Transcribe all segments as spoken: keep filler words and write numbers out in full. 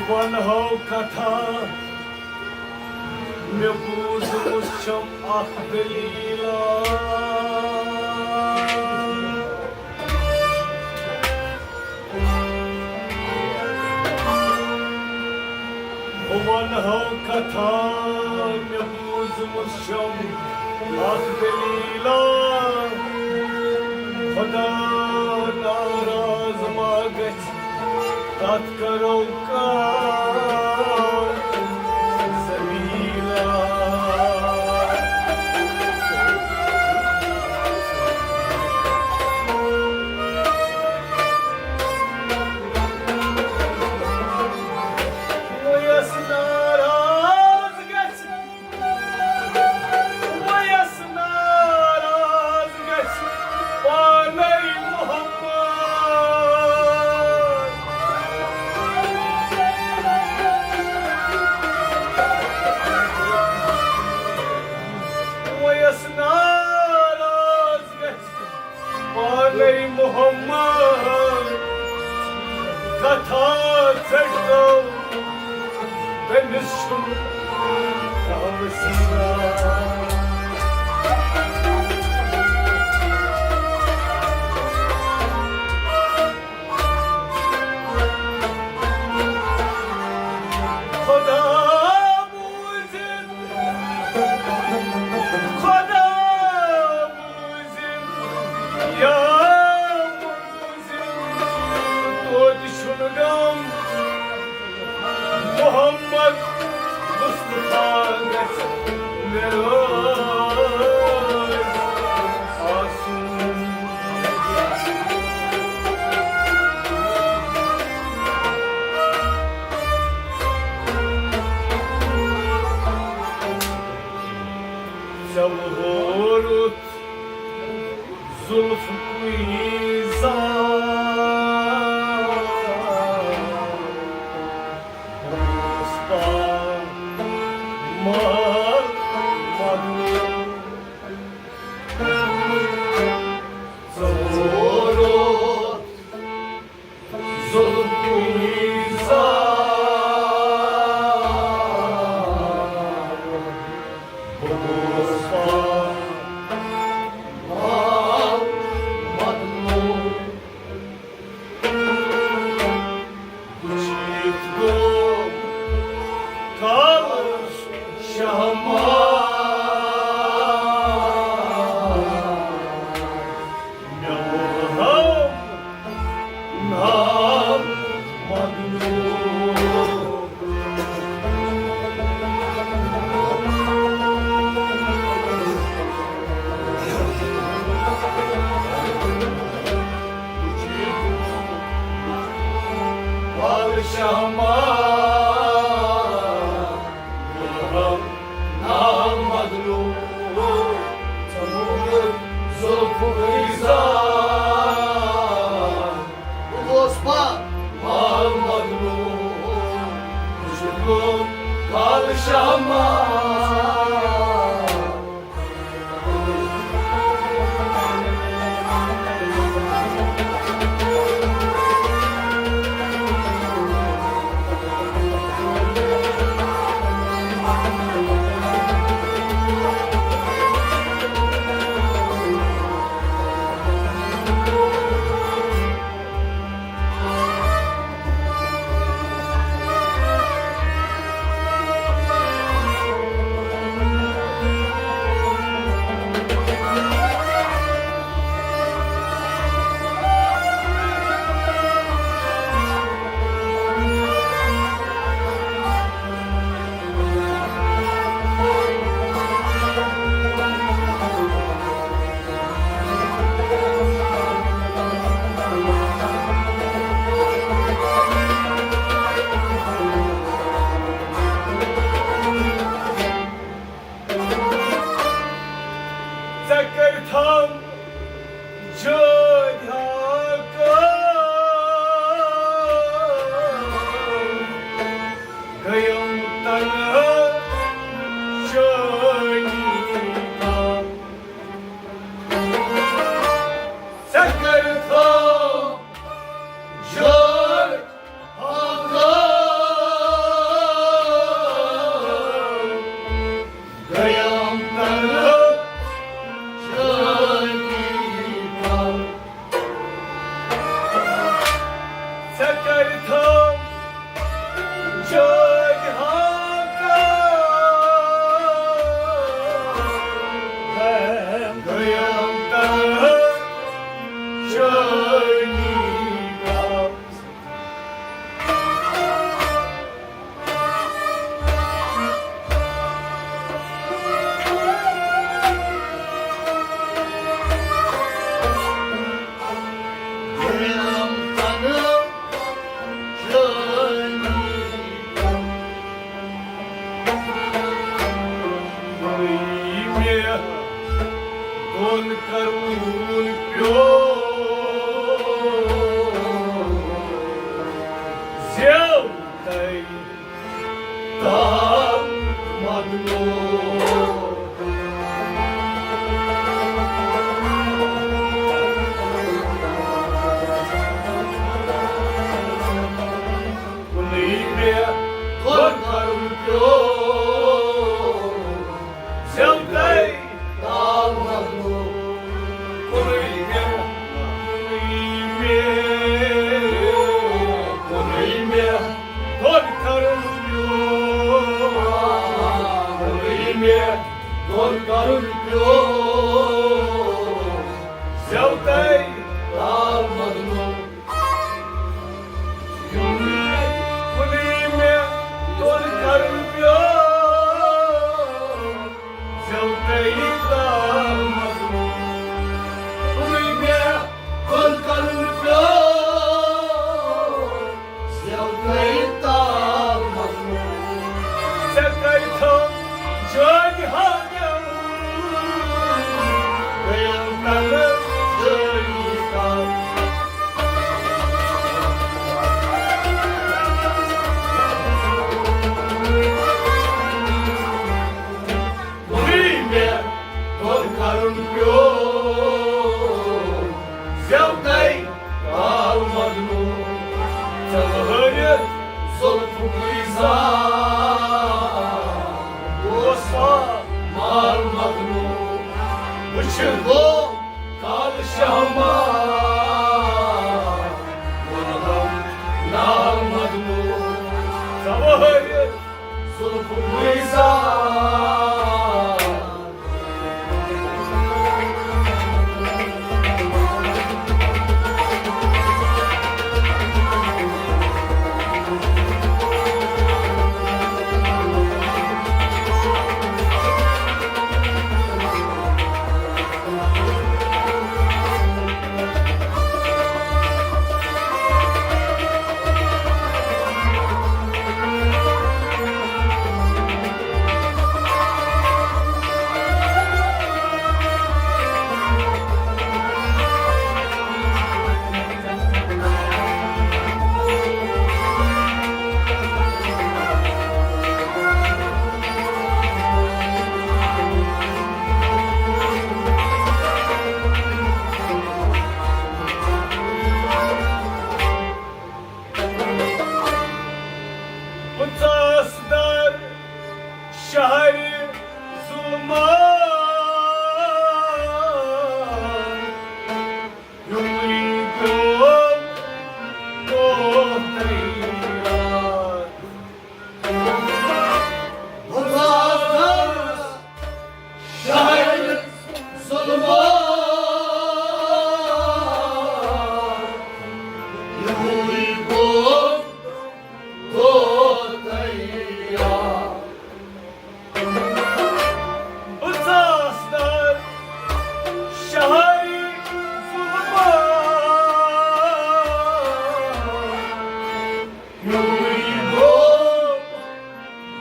ونہو کتھا، مےٚ بوٗزمٕژ چھم اکھ دٔلیٖلا۔ بہٕ ونہو کتھا، مےٚ بوٗزمٕژ چھم اکھ دٔلیٖلا۔ خدا ناراض ما گژھِ، تتھ کرو کانٛہہ سبیٖلا۔ ویس ناراض گژھِ، ویس ناراض گژھِ پانے محمد۔ ویس ناراض گژھِ پانے محمد۔ کتھا ژٔٹو، تٔمِس چھُنہٕ کانٛہہ وسیلہ۔ خدا بوٗزِن، خدا بوٗزِن، یا بوٗزِن، توتہِ چھُنہٕ غم۔ محمد مصطفیٰ گژھِ مےٚ رٲضۍ آسُن۔ ژےٚ ووٚرُتھ زُلفہٕ کُنی زال، اوس پا مال مغلوب۔ ژوٗرو زُلفہٕ کُنی زال، بہٕ اوس پا مال مغلوب۔ وٕچھِتھ گوٚو کالس شہمار، مےٚ ووٚنہم نام مغلوب۔ وال شہمار، نام مغلوب، ژٕ موٗل زُلفہٕ اِزار۔ بہٕ گوس پا مال مغلوب، بہٕ چھُس گوٚو کال شہمار۔ ژےٚ کٔرۍ تھم جٲدۍ ہا کٲم، گٔیم تنہا چٲنی کام۔ ژےٚ کٔرۍ تھم جٲدۍ ہا کٲم، دۄن کرُن پیوٚو زیوتَے تام مدنو۔ کُنُے مےٚ دۄن کرُن پیوٚو زیوتَے تام مدنو۔ کُنُے مےٚ، کُنُے مےٚ، کُنُے مےٚ دۄن کرُن پیوٚو، کُنُے مےٚ دۄن کرُن پیوٚو زیوتَے تام مدنو۔ کُنُے مےٚ دۄن کرُن پیوٚو زیوتَے تام مدنو۔ کُنُے مےٚ دۄن کرُن پیوٚو زیوتَے تام مدنو۔ ژےٚ کَتہِ تھٲو جٲنۍ ہا مےٚ؟ گٔیَم تَلہٕ جٲنی کَم۔ کُنُے مےٚ دۄن کرُن پیوٚو زیوتَے تام مدنو۔ ژےٚ لہٲرِتھ زُلفُک اِظہار اوس مال مدنو۔ وٕچھِتھ گوٚو کالہٕ شہمار ووٚنہَم نال مدنو۔ ژےٚ لہٲرِتھ زُلفُک اِظہار۔ پنژاس در شہر ظلمان، ہیوٚمُے پیوٚم دۄہ تیار۔ پنژاس در شہر ظلمان، ہیوٚمُے پیوٚم دۄہ تیار۔ پنژاس در شہر ظلمان، ہیوٚمُے پیوٚم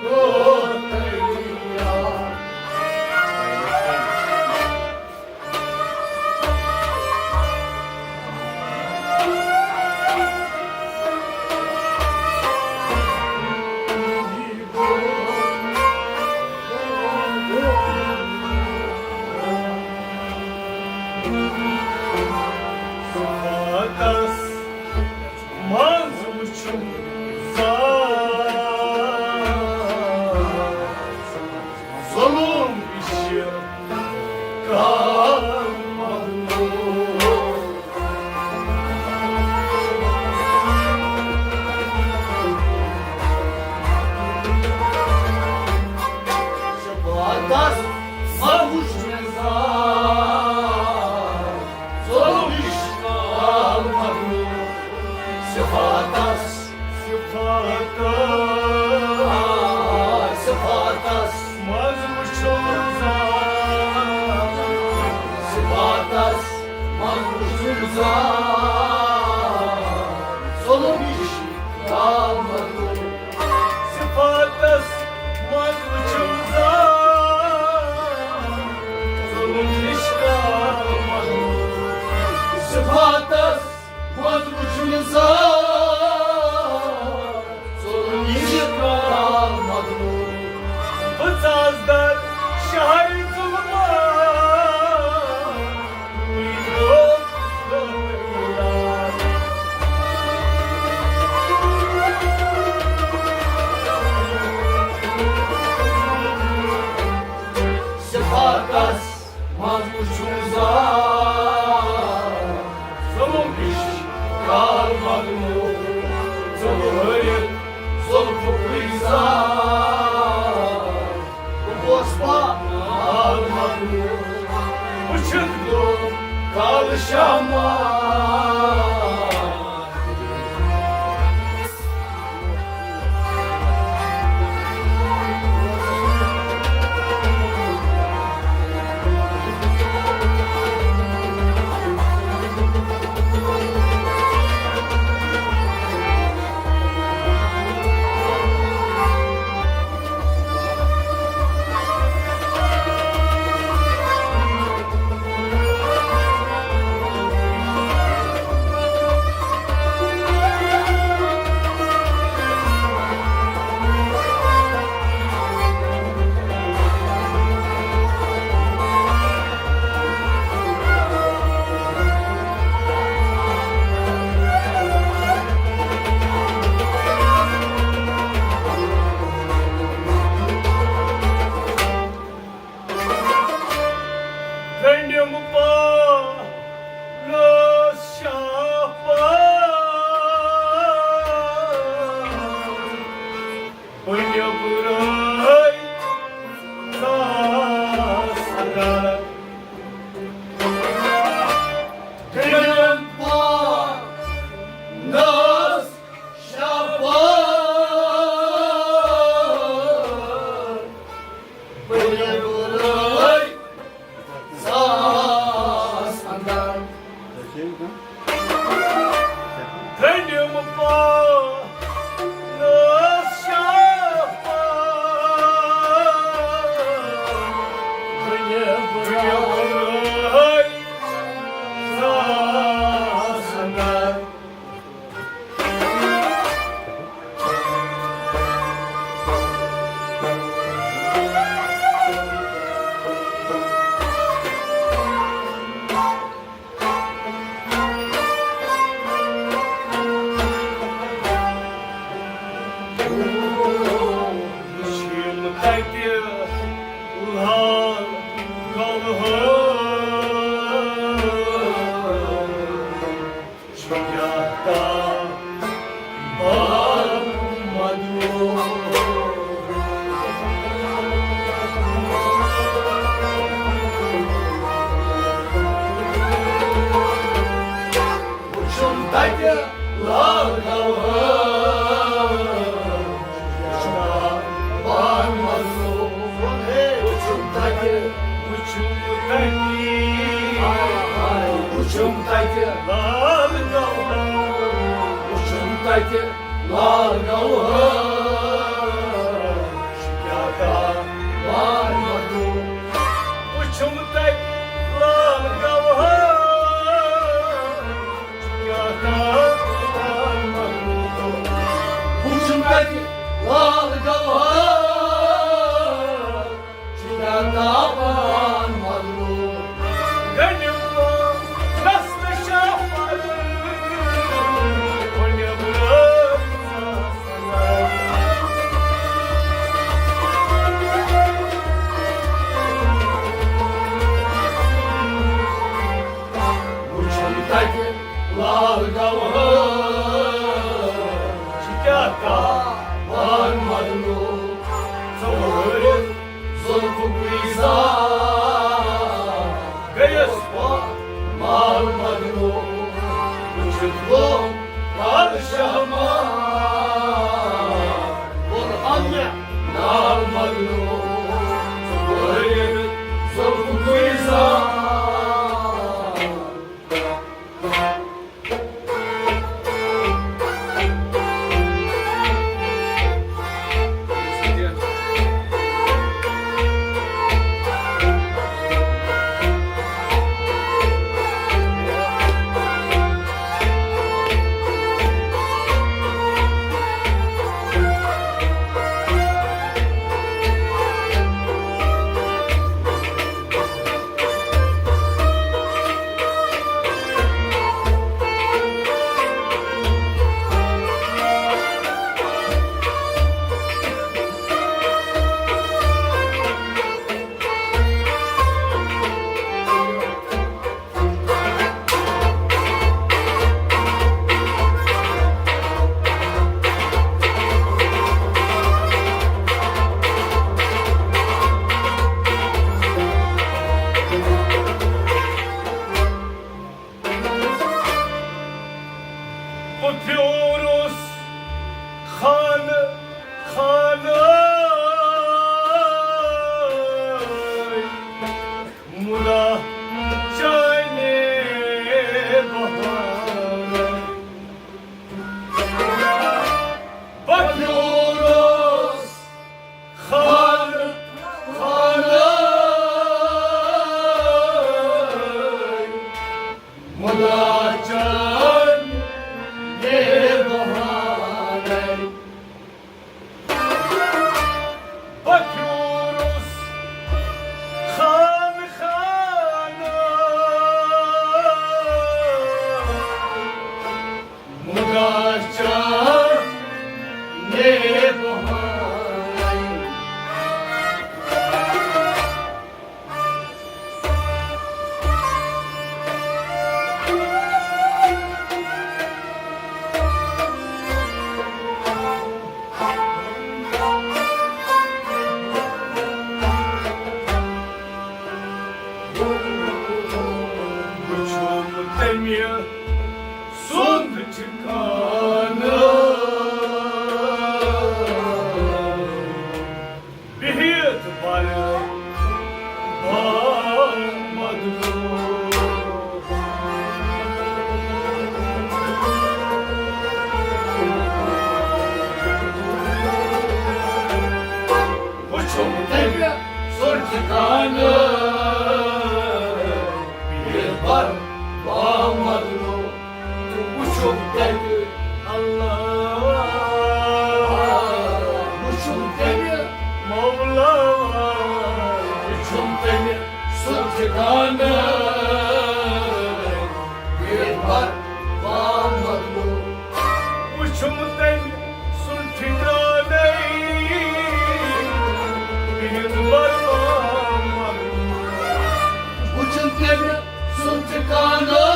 دۄہ تیار۔ صفاتس منٛز وُچھُم زار ظلم عشق کار مغلوب۔ شفاعتس منٛز وُچھ مےٚ زار ظلم عشق کار مغلوب۔ صفاتس صفاتس، صفاتس منٛز وُچھُم زار۔ صفاتس منٛز وُچھُم زار ظلم عشق کار مغلوب۔ صفاتس منٛز وُچھُم زار ظلم عشق پاتس منٛز وُچھُن زار، ژوٚلُم یہِ شِکار مغلوب۔ بہٕ ژاس در شہر ظلمات، صفاتس منٛز وُچھُم زار، ظلم نِش کار مغلوب، ژٕ وٲرِتھ زُلفُک گُلزار۔ بہٕ گوس پامال مغلوب، وٕچھِتھ گوٚو کالہٕ شامال۔ گنڈم پانس شاہ پان، بنیبرٲے ساس اندر۔ گنڈم پانس شاہ پان، بنیبرٲے ساس اندر۔ گنڈم پانس شاہ پان، بنیبرٲے ساس اندر۔ وٕچھِم تَتہِ لال گوہر۔ چھُ کیٛاہ تام بال مدعو۔ وُچھُم تَتہِ لال گوہر۔ چھُ کیٛاہ تام بال مدعو۔ وُچھُم تَتہِ، وُچھُم تَتہِ۔ وُچھُم تَتہِ لال گوہر۔ وُچھُم تَتہِ لال گوہر۔ چھُ کیٛاہ تام بال مدعو۔ وُچھُم تَتہِ لال گوہر۔ چھُ کیٛاہ تام بال مدعو۔ وُچھُم تَتہِ لال گوہر۔ چھُ کیٛاہ تام بال مدعو۔ گنڈم پانس شاہ پان، بنیبرٲے ساس اندر۔ وُچھُم تٔمۍ سُنٛد ٹھِکانہٕ۔ بِہِتھ بَر بامدلو۔ وُچھُم تٔمۍ سُنٛد ٹھِکانہٕ۔ بِہِتھ بَر بامدلو۔ وُچھُم تٔمۍ اللہ، وُچھُم تٔمۍ مولا، وُچھُم تٔمۍ سُنٛد ٹھِکانہٕ۔ بِہِتھ بَر بامدلو۔ وُچھُم تٔمۍ سُنٛد ٹھِکانَے، بِہِتھ بَر بامدلو۔ وُچھُم تٔمۍ سُنٛد ٹھِکانہٕ۔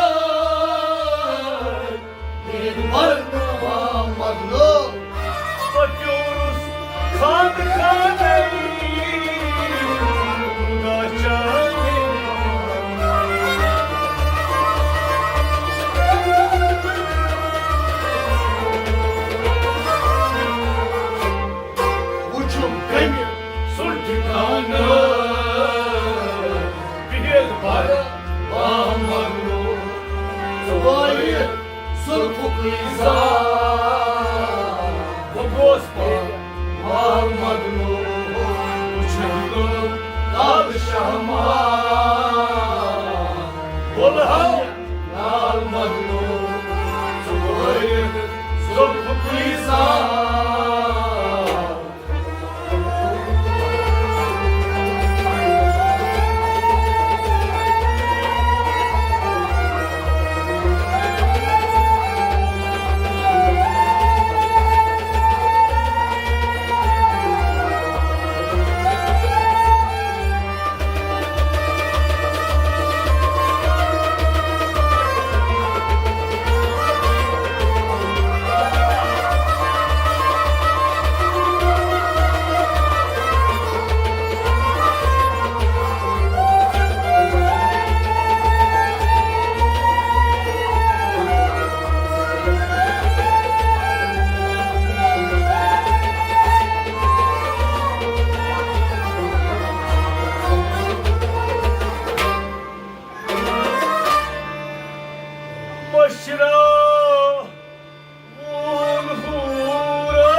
بِہِتھ بَر بامدلو۔ پَتہٕ پیوٚرُس خانہٕ خانَے، خدا چانہِ۔ وُچھُم تٔمۍ سُنٛد ٹھِکانہٕ۔ بِہِتھ بَر بامدلو۔ ژٕ وٲیِتھ زُلفُک اِظہار۔ بہٕ گوس پانہٕ بامدلو۔ وُچھُم تٔمۍ لال شہمار۔ بولہٕ ہا لال مدنو۔ ژٕ وٲیِتھ زُلفُک اِظہار۔ مشرا وون حورا،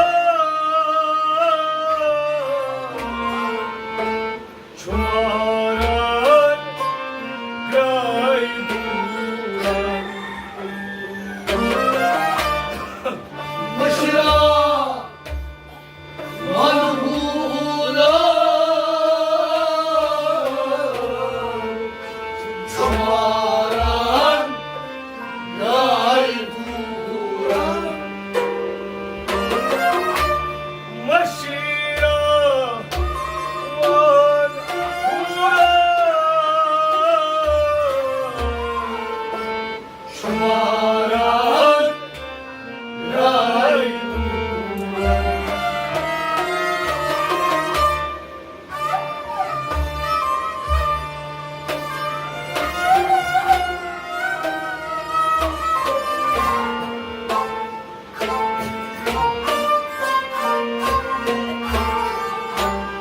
چھُ ماران گرٛاے دوٗرا۔ مشرا منحورا، چھُ ماران گرٛاے دوٗرا۔ مشیرا وان حورا، چھُ ماران گرٛاے دوٗرا۔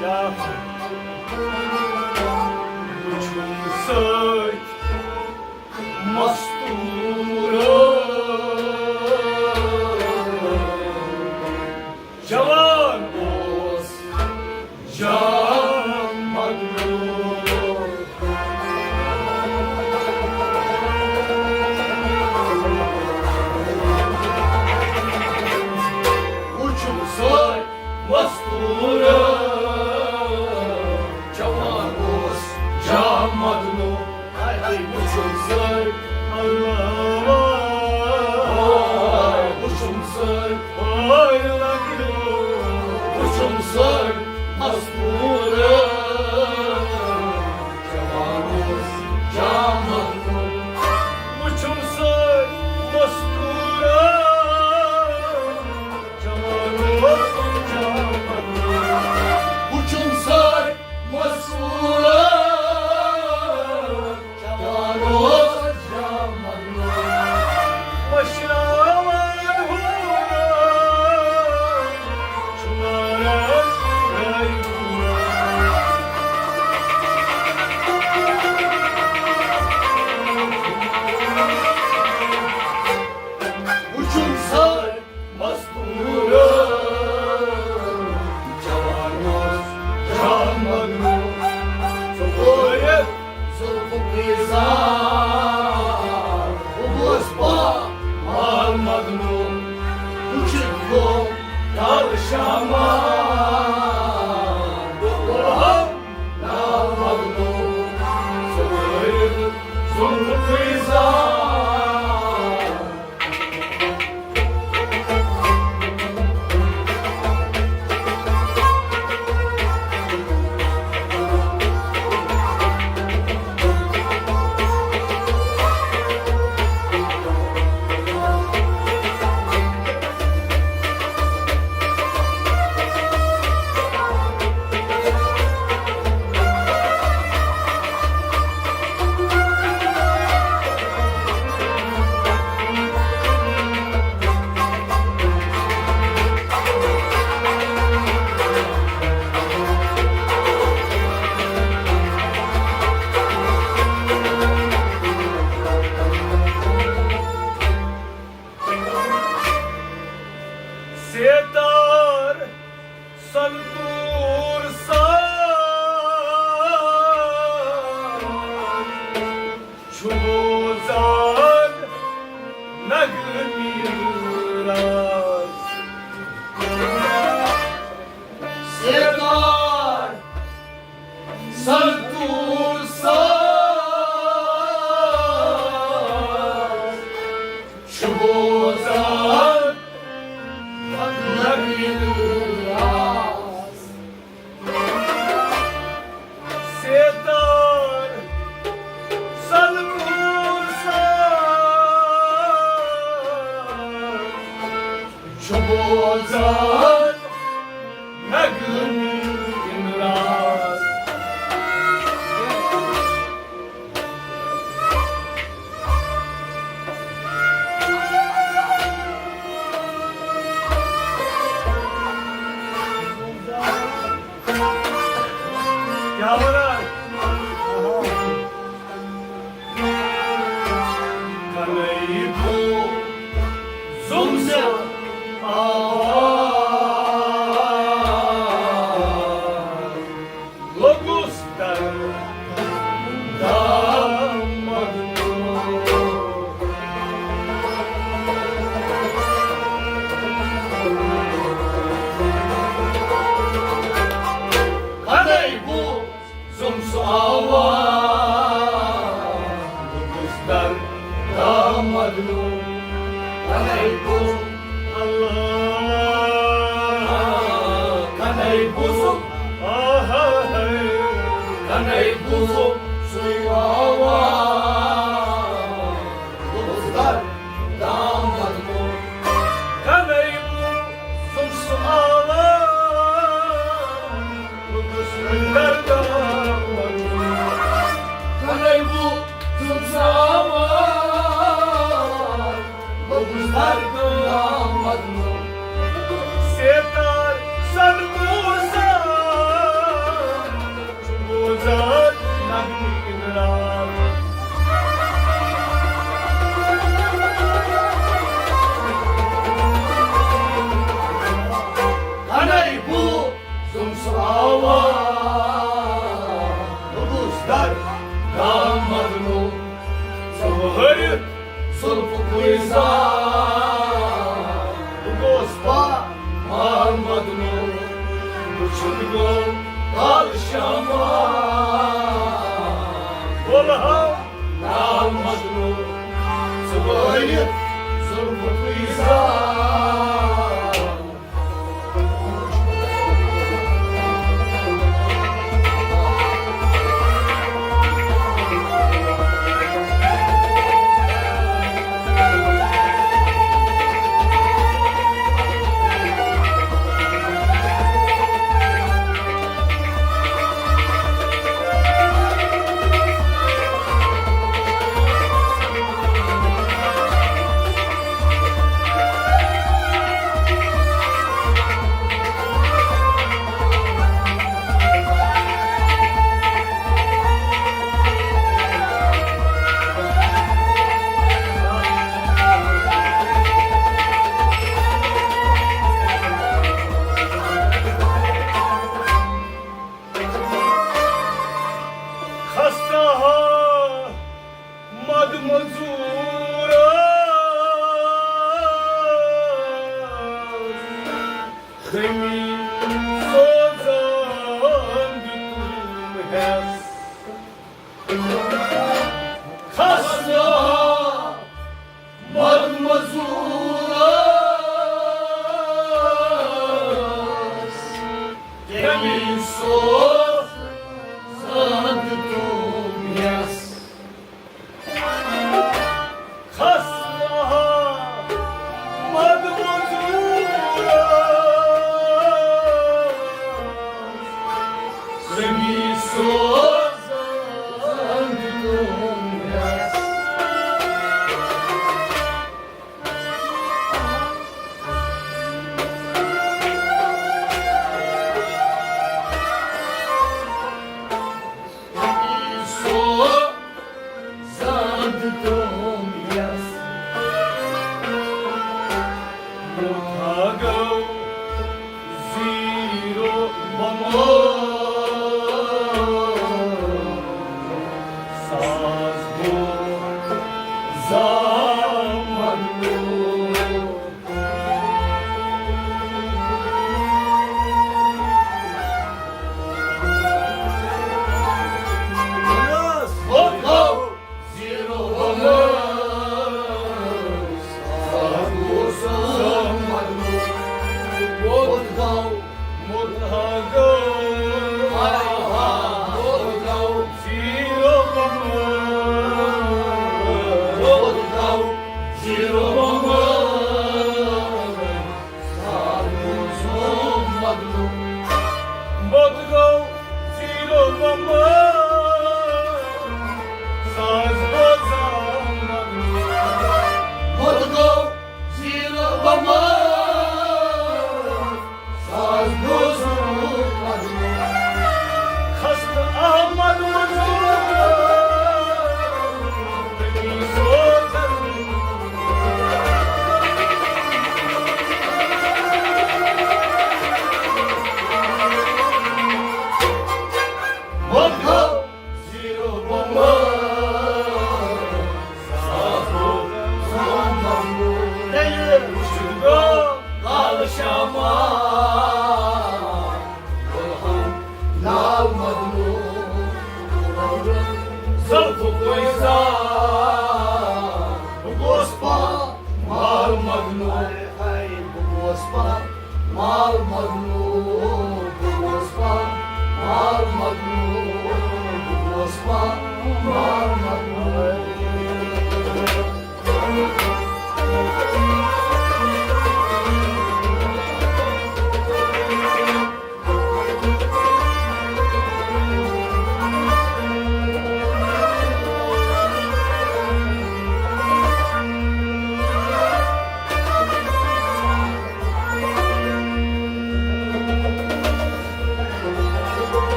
کیٛاہ وُچھُم سۭتۍ مستوٗر۔ جوان اوس جام مدنو۔ وُچھُم سۭتۍ مستوٗر۔ جوان اوس جام مدنو۔ ہاے ہاے وُچھُم سۭتۍ اللہ۔ ہاے وُچھُم سۭتۍ۔ ہاے لگیو۔ وُچھُم سۭتۍ مستوٗر۔ جوان اوس جام مدنو۔ وُچھُم سۭتۍ مستوٗر۔ جوان اوس جام مدنو۔ وُچھُم سۭتۍ مستوٗر۔ سیتار سنتور سان چھُ بوزان نغمہٕ راز۔ سیتار سنتور ساز چھُ بوزان نغمہٕ راز۔ سیتار سنتور ساز چھُ بوزان نغمہٕ راز۔ کیٛاہ وَنان؟ کنے بوزُم سُہ آواز، لوٚگُس در دامن۔ کنے بوزُم سُہ آواز، لوٚگُس در دامن۔ کنے بوزُم، اللہ، کنے بوزُم، آہا ہے۔ کنے بوزُم سُہ آواز، لوٚگُس در دامن۔ کنے بوزُم سُہ آواز، لوٚگُس در دامن۔ کنے بوزُم سُہ آواز، لوٚگُس در دامن۔ سیتار سنتور ساز چھُ بوزان نغمہٕ راز۔ کنے بوزُم سُہ آواز، لوٚگُس در دامن۔ ژٕ وُہرِ زُلفہٕ کُے زار، بہٕ گوس پامال مجنون۔ وُچھُن گوٚو کالہٕ شامال، بولہٕ ہا نال مجنون۔ ژٕ وُہرِ زُلفہٕ کُے زار۔ خستہ ہا مد مزورا، خمی سوزان دیُتُم ہٮ۪س۔ دُنیاہَس مُتھا گوٚو زیٖرو بۄمو۔ ساز گوٚو زامَن۔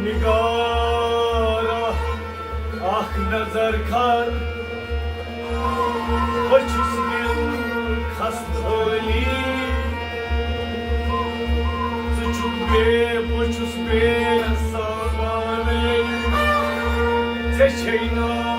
نگارا، اکھ نظر کھار، بہٕ چھُس دِل خستہٕ عٲلی۔ ژٕ چھُکھ بے، بہٕ چھُس بے سامانٕے۔ ژےٚ چھے نا